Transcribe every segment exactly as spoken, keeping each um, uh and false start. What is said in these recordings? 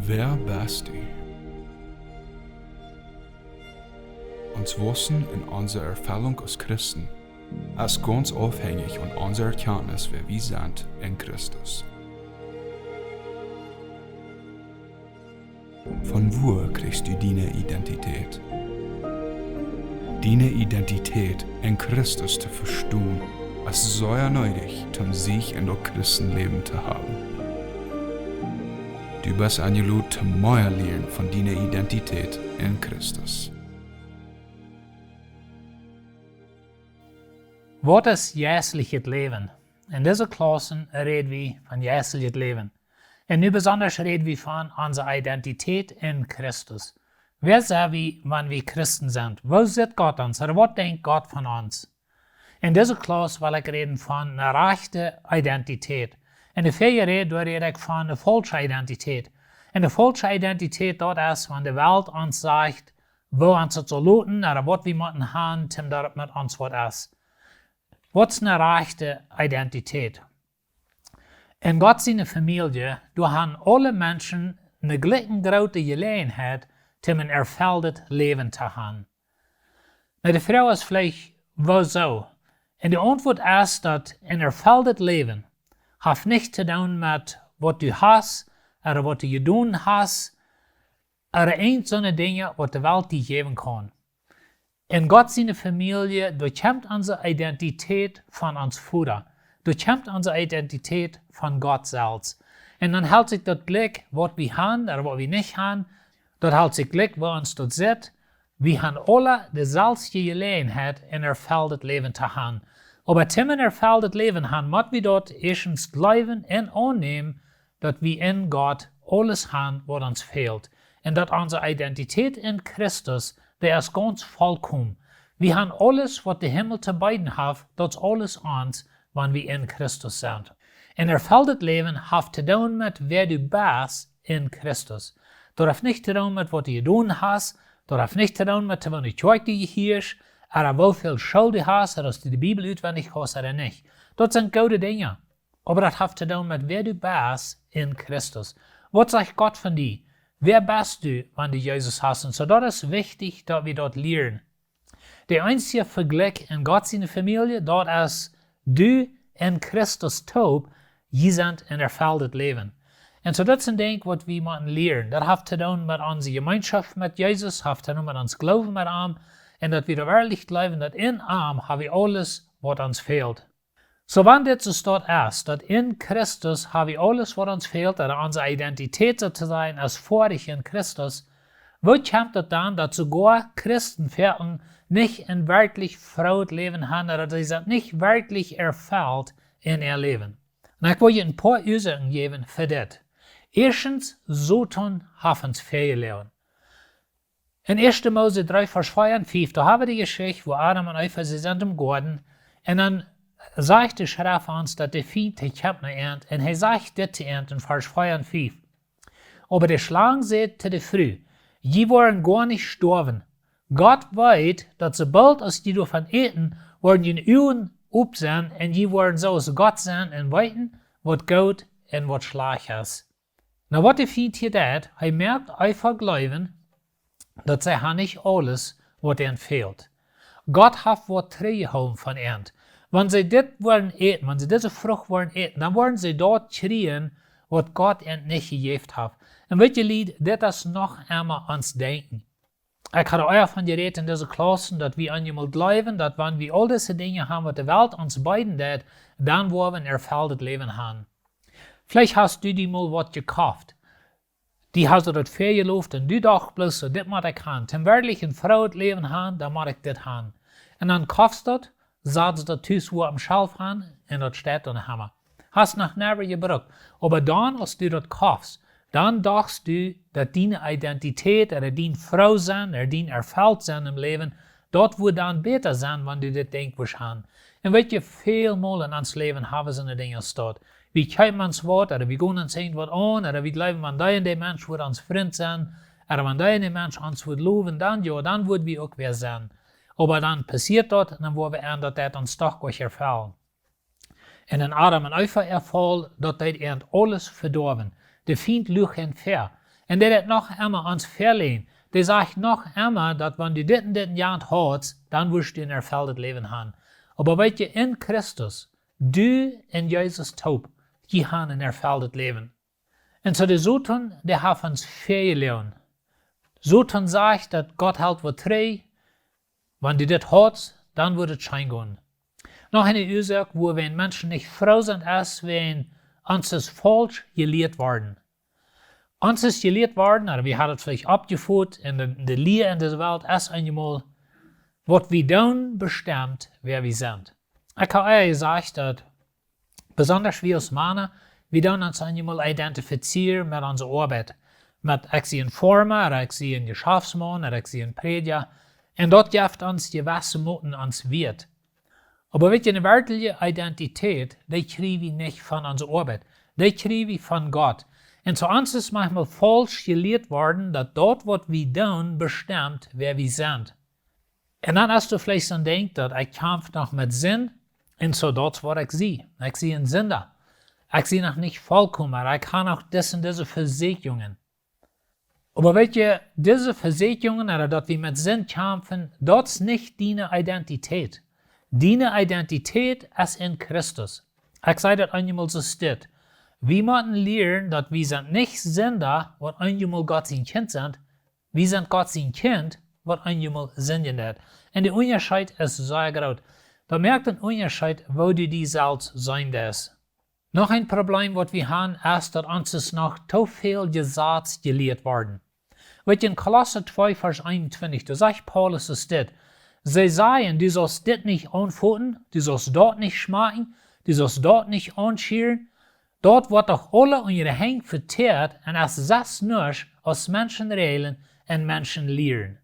Wäa best du? Ons Wausen un onse Erfellunk aus Christen es gaunz aufhenjich von onse Erkjantnis, wäa wie sent en Christus. Von wua kjrichst du diene Identität? Diene Identität en Christus to vestonen es sea needich, om Sieg en daut Christenläwen to haben. Du best enjelot, mea lieren von diene Identität en Christus. Waut es jeistlichet Läwen? En dise Klaussen räd wie von jeistlichet Läwen. Un nu besonda räd wie von onse Identität en Christus. Wäa sent wie, wan wie Christen sent? Woo sitt Gott ons? Ooda waut denkjt Gott von ons? En dise Klauss well ekj räden von eene rajchte Identität. En de väaje Räd, doa räd ekj von eene faulsche Identität. En de faulsche Identität, daut es, wan de Welt ons sajcht, woo ons daut saul loten, ooda waut wie motten haben, om daut met ons waut es. Waut es eene rajchte Identität? En Gott siene Famielje, doa haben aule Menschen eene jlikj groote Jeläajenheit, om een erfelltet Läwen to haben. Nu, de Froag es veleicht, wuarom? Un de Auntwuat es, daut een erfelltet Läwen haft nuscht to doonen met waut du hast, ooda waut du jedonen hast, ooda eent soone Dinja, waut de Welt die jäwen kaun. En Gott siene Famielje, doa kjemt onse Identität von ons Voda. Doa kjemt onse Identität von Gott selfst. Un dan helt sikj daut jlikj, waut wie haben ooda waut wie nich haben, daut helt sikj jlikj, woo ons daut sitt. Wie haben aule deeselwje Jeläajenheit, een erfelltet Läwen to haben. Oba om een erfelltet Läwen haben, mott wie daut ieeschtens jleewen un aunnämen, daut wie en Gott aules haben, waut ons fält. Un daut onse Identität en Christus, dee es gaunz volkomen. Wie haben aules, waut de Himmel to beeden haft, daut es aules ons, wan wie en Christus sent. Een erfelltet Läwen haft to doonen met wäa du best en Christus. Daut haft nuscht to doonen met waut du jedonen hast, daut haft nuscht to doonen met to waut fa eene Kjoakj du jehieescht, ooda woo väl School du hast, ooda aus du de Bibel utwendich kaust ooda nich. Daut sent goode Dinja. Oba daut haft to doonen met wäa du best en Christus. Waut sajcht Gott von die? Wäa best du, wan du Jesus hast? Un soo, daut es wichtich, daut wie daut lieren. De eensje Vejlikj en Gott siene Famielje, daut es du en Christus toop, jie sent een erfelltet Läwen. Un soo, daut es een Dinkj, waut wie motten lieren. Daut haft to doonen met onse Jemeenschoft met Jesus, haft to doonen met ons Gloowen met am, un daut wie doa werkjlich jleewen, daut en am hab wie aules, waut ons fält. Soo, wan dit soo es, daut en Christus hab wie aules, waut ons fält, ooda onse Identität, soo to sajen, es foadich en Christus, woo kjemt daut dan, daut soogoa Christen foaken nich een werkjlich froot Läwen haben, ooda daut see nich werkjlich erfellt en äa Läwen? Un ekj well junt een poa Uasoaken jäwen fa dit. Ieeschtens, Soton haft ons väajeloagen. En ieeschte Mose dree, Varsch vea un fief, doa hab wie de Jeschicht, woo Adam un Eva, see sent em Goaden, un dan sajcht de Schreft ons, daut de Fient, hee kjemt no an, un hee sajcht dit to an en Varsch vea un fief. Oba de Schlang säd to de Fru: Jie woaren goa nich stoawen. Gott weet, daut soo boolt aus jie doavon äten, woaren june Uagen op sennen, un jie woaren soo aus Gott sennen un weeten, waut goot un waut schlajcht es. Nu, waut de Fient hia deit, hee moakt Eva jleewen, daut see haft nich aules, waut äa fält. Gott haft waut trigjjehoolen von an. Wan see dit woaren äten, wan see dise Frucht woaren äten, dan woaren see daut kjrieen, waut Gott an nich jejäft haft. Un weet jie, Lied, dit es noch emma ons Denkjen. Ekj haud ea von jerät en dise Klaussen, daut wie eenjemol jleewen, daut wan wie aul dise Dinja haben, waut de Welt ons beeden deit, dan woa wie een erfelltet Läwen haben. Veleicht hast du die mol waut jekoft. Die hast du daut väajelooft un du dochst bloos soo: Dit mott ekj haben. Om werkjlich een froot Läwen haben, dan mott ekj dit haben. Un dan kofst daut, satst daut tus wua aum Schelf han, un daut steit dan emma. Hast noch never jebrukt. Oba dan, aus du daut kofst, dan dochst du, daut diene Identität, ooda dien Froo sennen, ooda dien erfellt sennen em Läwen, daut wudd dan bäta sennen, wan du dit Dinkj wurscht haben. Un weet jie, väl mol en ons Läwen haben wie soone Dinja aus daut. Wie kjeepen ons waut, ooda wie gonen ons irjent waut aun, ooda wie jleewen, wan dee un dee Mensch wudd ons Frint sennen, ooda wan dee un dee Mensch ons wudd lowen, dan jo, dan wudd wie uk wäa sennen. Oba dan passieet daut, un dan woa wie an, daut deit ons doch goa erfellen. Un en Adam un Eva äa Faul, daut deed an aules vedoawen. De Fient luach an väa. Un dee deit noch emma ons väaleiden. Dee sajcht noch emma, daut wan du dit un dit un jant hast, dan woascht du een erfelltet Läwen haben. Oba weet jie, en Christus, du un Jesus toop, jie haben een erfelltet Läwen. Un soo de Soton, dee haft ons väajeloagen. Soton sajcht, daut Gott helt waut trigj, wan du dit hast, dan woat et scheen gonen. Noch eene Uasoak, wuarom Menschen nich froo sent, es, wan ons es faulsch jelieet worden. Ons es jelieet worden, ooda wie haben et veleicht oppjefot, un de, de Lia en dise Welt es eenjemol, waut wie doonen, bestemt, wäa wie sent. Ekj hab ea jesajcht, daut besondasch wie aus Mana, wie doonen ons eenjemol identifizieren met onse Oabeit. Met, ekj sie een Forma, ooda ekj sie een Jeschaftsmaun, ooda ekj sie een Prädja. Un daut jeft ons jewesse Moten ons Wieet. Oba weet jie, eene werkjliche Identität, dee kjrie wie nich von onse Oabeit. Dee kjrie wie von Gott. Un soo ons es maunchmol faulsch jelieet worden, daut daut, waut wie doonen, bestemt, wäa wie sent. Un dan es doa veleicht soon Dinkj, daut ekj kjamf noch met Sind, un soo daut es waut ekj sie. Ekj sie een Sinda. Ekj sie noch nich volkomen, ekj hab noch dise un dise Vesäakjungen. Oba weet jie, dise Vesäakjungen, ooda daut wie met Sind kjamfen, daut es nich diene Identität. Diene Identität es en Christus. Ekj saj daut eenjemol soo, es dit. Wie motten lieren, daut wie sent nich Sinda, waut eenjemol Gott sien Kjint sent. Wie sent Gott sien Kjint, waut eenjemol sindjen deit. Un de Unjascheet es sea groot. Daut moakt een Unjascheet, woo du die selfst seenen deist. Noch een Problem, waut wie haben, es, daut ons es noch too väl Jesaz jelieet worden. Weet jie, en Kolossa twee, Varsch eenuntwintich, doa sajcht Paulus es dit: See sajen, du saust dit nich aunfoten, du saust daut nich schmakjen, du saust daut nich aunschieren. Daut woat doch aula unja de Henj veteat un es sest nuscht aus Menschenräajlen un Menschenlieren.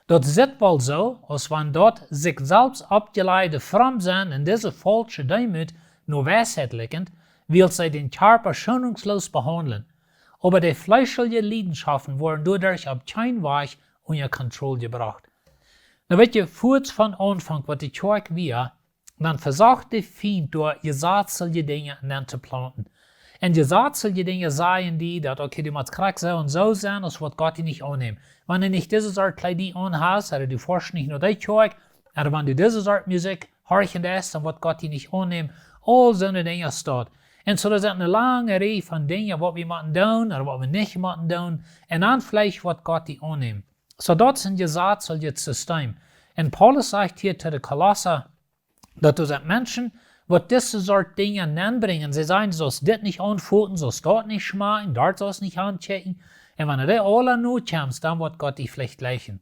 Daut sitt woll soo, aus wan daut sikj selfst oppjelajchte Fromsennen un dise faulsche Deemoot no Weisheit likjent, wiels see dän Kjarpa schonungslos behaundlen. Oba de fleeschelje Liedenschoften woaren doaderch opp kjeen Wajch unja Kontroll jebrocht. Nu weet jie, fuaz von Aunfank, waut de Kjoakj wia, dan vesocht de Fient doa jesazliche Dinja nenn to plaunten. Un jesazliche Dinja sajen die daut, okay, du motst krakjt soo un soo sennen, aus woat Gott die nich aunnämen. Wan du nich dise Sort Kjleeda aunhast, ooda du foascht nich no dee Kjoakj, ooda wan du dise Sort Musikj horchen deist, dan woat Gott die nich aunnämen. Aul soone Dinja steit. Un soo, doa sent eene lange Rieej von Dinja, waut wie motten doonen, ooda waut wie nich motten doonen. Un dan veleicht woat Gott die aunnämen. Soo, daut es een jesazlichet System. Un Paulus sajcht hia to de Kolossa, daut doa sent Menschen, waut dise Sort Dinja nenbrinjen. See sajen, du saust dit nich aunfoten, saust daut nich schmakjen, doa saust nich aunkjikjen. Un wan du dee aula nokjemst, dan woat Gott die veleicht jlikjen.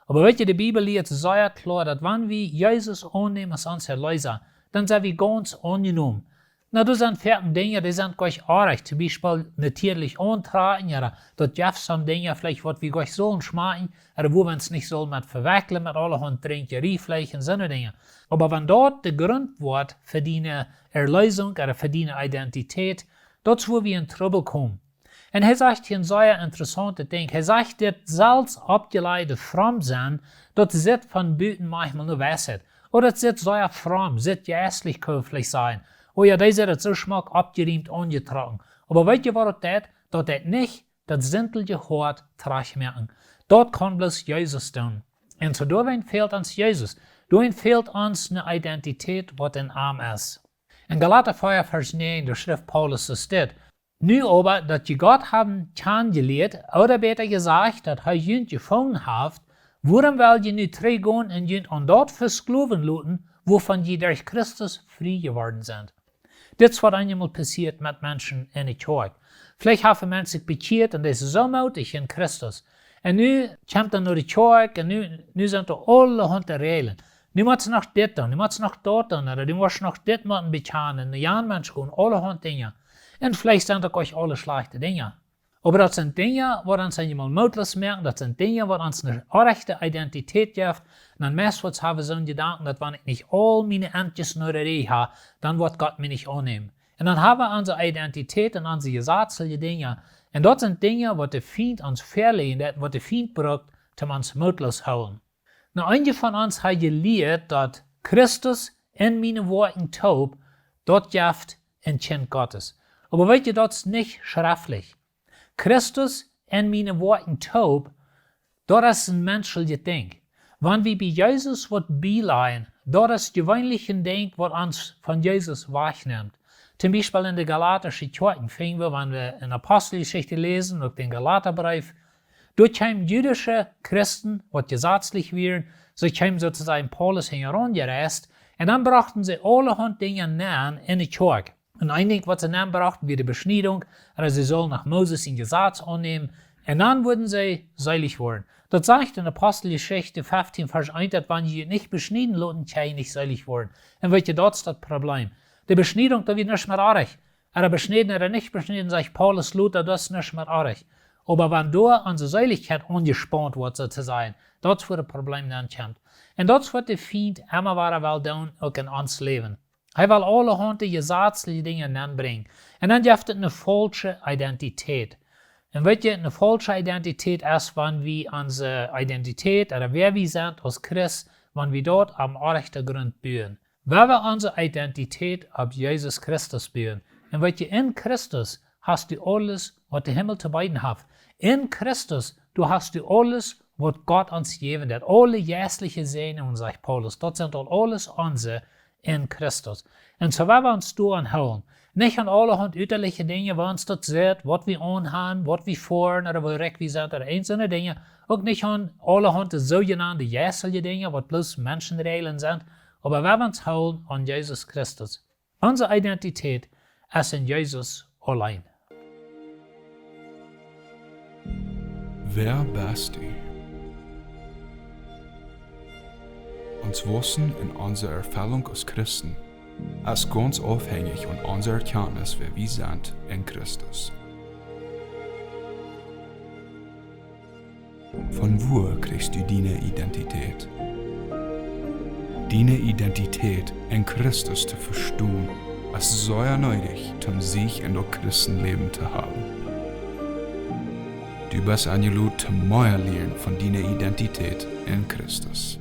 Oba weet jie, de Bibel lieet sea kloa, daut wan wie Jesus aunnämen aus onsen Erleesa, dan sent wie gaunz aunjenomen. Nu, doa sent foaken Dinja, dee sent goanich oajch. Toom Biespel natieelich auntrakjen, ooda daut jeft soone Dinja veleicht, waut wie goanich sullen schmakjen, ooda wua wie ons nich sullen met vewekjlen, met aulahaunt Drinkjerie veleicht un soone Dinja. Oba wan daut de Grunt woat fa diene Erleesunk ooda fa diene Identität, daut es wua wie en Trubbel komen. Un hee sajcht hia een sea interessauntet Dinkj. Hee sajcht, dit selfst oppjelajchte Fromsennen, daut sitt von buten maunchmol no Weisheit. Ooda daut sitt sea fromm, sitt jeistlich, kaun wie veleicht sajen. Oh jo, dee sitt soo schmock oppjeriemt aunjetrocken. Oba weet jie, waut daut deit? Daut deit nich daut sintelje Hoat trajchtmoaken. Daut kaun bloos Jesus doonen. Un soo, doawäajen fält ons Jesus. Doawäajen fält ons eene Identität, waut en am es. En Galata vea, Varsch näajen, doa schrift Paulus es dit: Nu oba, daut jie Gott haben kjanen jelieet, ooda bäta jesajcht, daut hee junt jefungen haft, wuarom well jie nu trigjgonen un junt aun daut vesklowen loten, wuavon jie derch Christus frie jeworden sent? Dit es waut eenjemol passieet met Menschen en de Kjoakj. Veleicht haft een Mensch sikj bekjieet un es soo mootich en Christus. Un nu kjemt hee no de Kjoakj un nu, nu sent doa aulahaunt Räajlen. Nu motst noch dit doonen, nu motst noch daut doonen, ooda nu motst noch dit motten bekjanen, un jan Mensch gonen aulahaunt Dinja. Un veleicht sent daut uk aule schlajchte Dinja. Oba daut sent Dinja, waut ons eenjemol mootloos moaken, daut sent Dinja, waut ons eene orrajchte Identität jeft. Un dan meist woat haben soone Jedanken, daut wan ekj nich aul miene Entjes no de Rieej hab, dan woat Gott mie nich aunnämen. Un dan haben wie onse Identität en onse jesazliche Dinja. Un daut sent Dinja, waut de Fient ons väaläajen deit, waut de Fient brukt, om ons mootloos hoolen. Nu, eenje von ons haben jelieet, daut Christus en miene Woakjen toop, daut jeft een Kjint Gottes. Oba weet jie, daut es nich schreftlich. Christus en miene Woakjen toop, daut es een menschlichet Dinkj. Wan wie bie Jesus waut bielajen, daut es jeweenlich een Dinkj waut ons von Jesus wajchnemt. Toom Biespel en de galatische Kjoakjen finj wie, wan wie en Aposteljeschicht läsen, uk dän Galatabreef, doa kjeemen jüdische Christen, waut jesazlich wieren, see kjeemen soo to sajen Paulus hinjaraun jereist, un dan brochten see aulahaunt Dinja nenn en de Kjoakj. Un een Dinkj waut see nenn brochten wia de Beschniedunk, un see sullen noch Moses sien Jesaz aunnämen, un dan wudden see seelich woaren. Daut sajcht en Aposteljeschicht feftieen Varsch eent, daut wan jie junt nich beschnieden loten, kjenn jie nich seelich woaren. Un weet jie, daut es daut Probleem. De Beschniedunk, daut wia nuscht mea oajch. Ea beschnäden, ea nich beschnäden, sajcht Paulus lota, daut es nuscht mea oajch. Oba wan doa onse Seelichkjeit aunjespaunt woat, soo to sajen, daut es wua daut Probleem dan kjemt. Un daut es waut de Fient emma wada well doonen, uk en ons Läwen. Hee well aulahaunt jesazliche Dinja nenbrinjen. Un dan jeft et eene faulsche Identität. Un weet jie, eene faulsche Identität es, wan wie onse Identität, ooda wäa wie sent aus Christ, wan wie daut aum rajchten Grunt buen. Wan wie onse Identität opp Jesus Christus buen. Un weet jie, en Christus hast du aules, waut de Himmel to beeden haft. En Christus, doa hast du aules, waut Gott ons jäwen deit. Aule jeistliche Säajen, sajcht Paulus, daut sent aul aules onse en Christus. Un soo well wie ons doaraun hoolen. Nich aun aulahaunt ütaliche Dinja, woo ons daut sitt, waut wie aunhauben, waut wie foaren, ooda woo rikj wie sent, ooda eent soone Dinja. Uk nich aun aulahaunt soojenaunte jeistelje Dinja, waut bloos Menschenreajlen sent, oba well wie ons hoolen aun Jesus Christus. Onse Identität es en Jesus auleen. Wäa best du? Ons Waussen un onse Erfellunk aus Christen es gaunz aufhenjich von onse Erkjantnis, wäa wie sent en Christus. Von wua kjrichst du diene Identität? Diene Identität en Christus to vestonen, es sea needich, om Siech en daut Christenläwen to haben. Du best enjelot, mea to lieren von diene Identität en Christus.